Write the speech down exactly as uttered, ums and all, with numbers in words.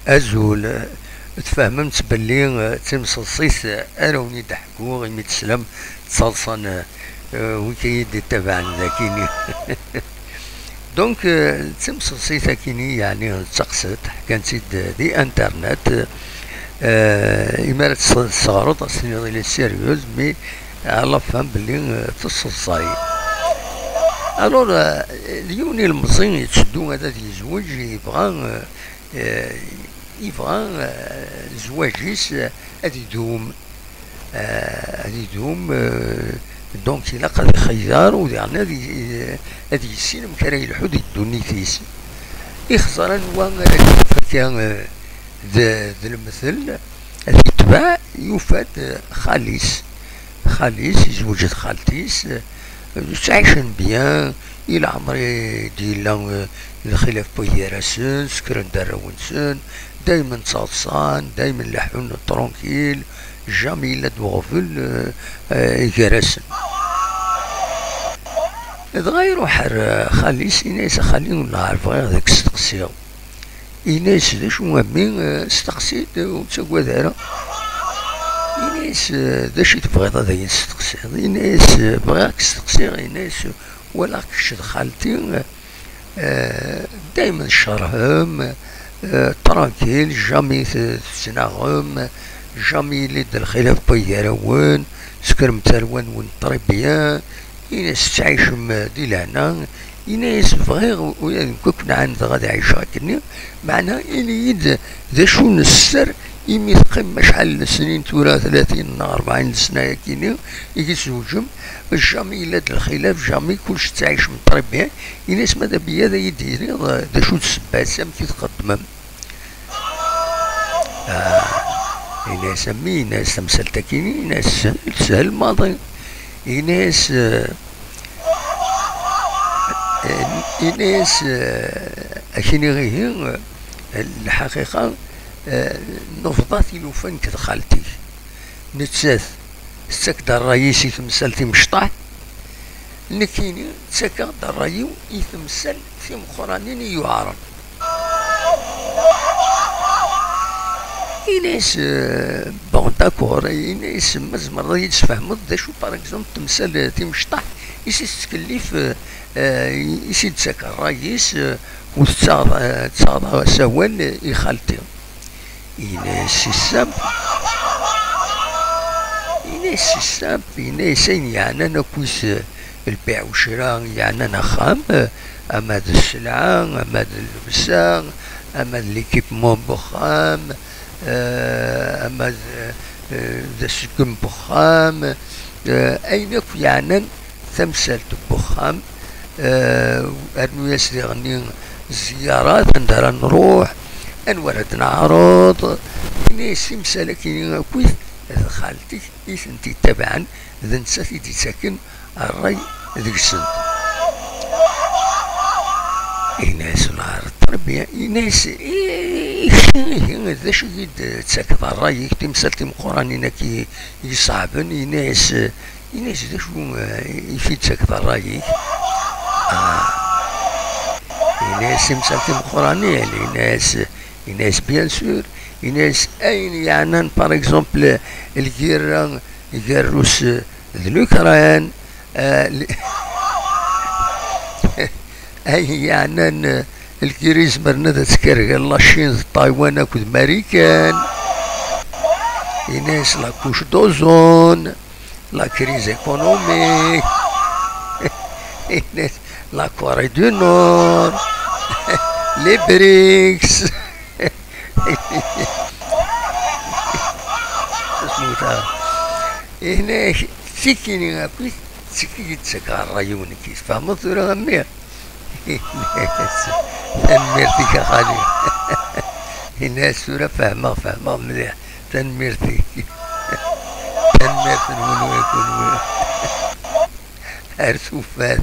Azul, tfehmemt belli, eh, d timseḍsit, eh, ara wen-id-ḥkuɣ imi teslam d taḍsa n, eh, wigi i yi-d-ittabaɛen dagini. Donc, eh, d timseḍsit akini, yeɛni d taqsiṭ, ḥkan-tt-id di internet, eh, imi ara tt-tesɣreḍ, ad s-tiniḍ il est sérieux, mais à la fin belli, eh, tesseḍsay. Alors, eh, d yiwen ilemẓi yetteddu ad, ad yezweǧ, yebɣa, eh, eh, yebɣa, eh, zzwaǧ-is, eh, ad idum, eh, ad idum, eh, donc ilaq ad ixeyyeṛ u daɣen ad i-, ad yissin amek ara yelḥu di ddunit-is. Ixẓer anwa ara yaf akka, eh, d, d lemtel, ad itbeɛ, yufa-d, eh, xali-s. Xali-s, yezweǧ d xalti-s, eh, ttɛicen bien, i leɛmer i d-yella, eh, lxilaf n waygar-asen, sekren-d arraw-nsen, daymen ttaḍsan, daymen leḥḥun tranquille, jamais yella-d uɣbel, eh, eh, gar-asen. Dɣa iruḥ ar, eh, xali-s, yenna-yas: "A xali, nehher bɣiɣ ad k-steqsiɣ." Yenna-yas: "D acu a mmi, eh, steqsi-d, ur ttagad ara." Yenna-yas: "Eh, d acu i tebɣiḍ ad iyi-testeqsiḍ?" Yenna-yas: "Eh, bɣiɣ ad k-steqsiɣ." Yenna-yas: "Walaɣ kečč d xalti, eh, daymen tcerhem, eh, tranquille, jamais t-, tettnaɣem, jamais yelli-d lxilaf n waygar-awen, sekkrem tarwa-nwen très bien." Ini-as tettɛicem di lehna. Ini-as bɣiɣ ula d nekk ad ken-ɛandeɣ ad ɛiceɣ akkenni, meɛna ini-yi-d d acu n sser imi teqqimem acḥal n snin tura, tlatin neɣ rebɛin sna akkini i tzewǧem, jamais yella-d lxilaf, jamais kullec tettɛicem très bien. Ini-as ma d abiyad ad yi-d-tiniḍ d acu d ssebba-s, amek i txeddmem. Ah, ini-as a mmi, ini-as tamsalt-agi, ini-as teshel maḍi. Ini-as, eh, eh, ini-as, eh, akini ihi, eh, lḥaqiqa, eh, nufḍa tilufa nekk d xalti-k. Nettat tettak-d ṛṛay-is i temsal timecṭaḥ, nekkini ttakeɣ-d ṛṛay-iw i temsal timeqqranin i yuɛren. Ini-as, eh, bon, d'accord, ini-as, ma tzemreḍ ad yi-d-tesfehmeḍ d acu, par exemple, temsal, eh, timecṭaḥ, i s-tettkellif, eh, eh, i s-d-tettak ṛṛay-is, eh, u tettaɣeḍ, eh, tettaɣeḍ asawal, eh, i xalti. Ini-as si simple. Ini-as si simple, ini-as ayen yeɛnan akk-is, eh, lbiɛ ucra yeɛnan axxam, eh, ama d sselɛa, ama d llebsa, ama d l'équipement n wexxam, eh, ama d, eh, d aseggem n wexxam, eh, ayen akk yeɛnan tamsalt n wexxam, eh, rnu-yas diɣenni zziyarat, anda ara nruḥ, anwa ara d-neɛreḍ, ini-as timsal-agi akkit d xalti-k i tent-ittabaɛen, d nettat i d-ittaken ṛṛay deg-sent. Ini-as: "Nehreḍ très bien." Ini-as: "I, i kečč ihi, d acu i d-tettakeḍ ṛṛay-ik, timsal timeqqranin-agi iṣeɛben?" Ini-as, ini-as: "D acu, eh, i k-id-tettakeḍ ṛṛay-ik?" Ah. Ini-as: "Timsal timeqqranin." Ini-as, ini-as: "Bien sûr." Ini-as: "Ayen yeɛnan, par exemple, lgirra gar Rus d l'Ukraine, eh, li-, ayen yeɛnan, eh, lgirra izemren ad tt-kergen la Chine d Taïwan akked Marikan." Ini-as: "La couche d'ozone, la crise économique." Ini-as: "La Corée du Nord, les brics." Asmut-a. Ini-ak, tikini akkit, d tigi i d-ttakeɣ ṛṛay-iw nekki. Tfehmeḍ tura a mmi? Tanemmirt-ik a xali. Ini-as tura fehmeɣ, fehmeɣ mliḥ. Tanemmirt-ik. Tanemmirt-nwen wa kunwi. Ar tufat.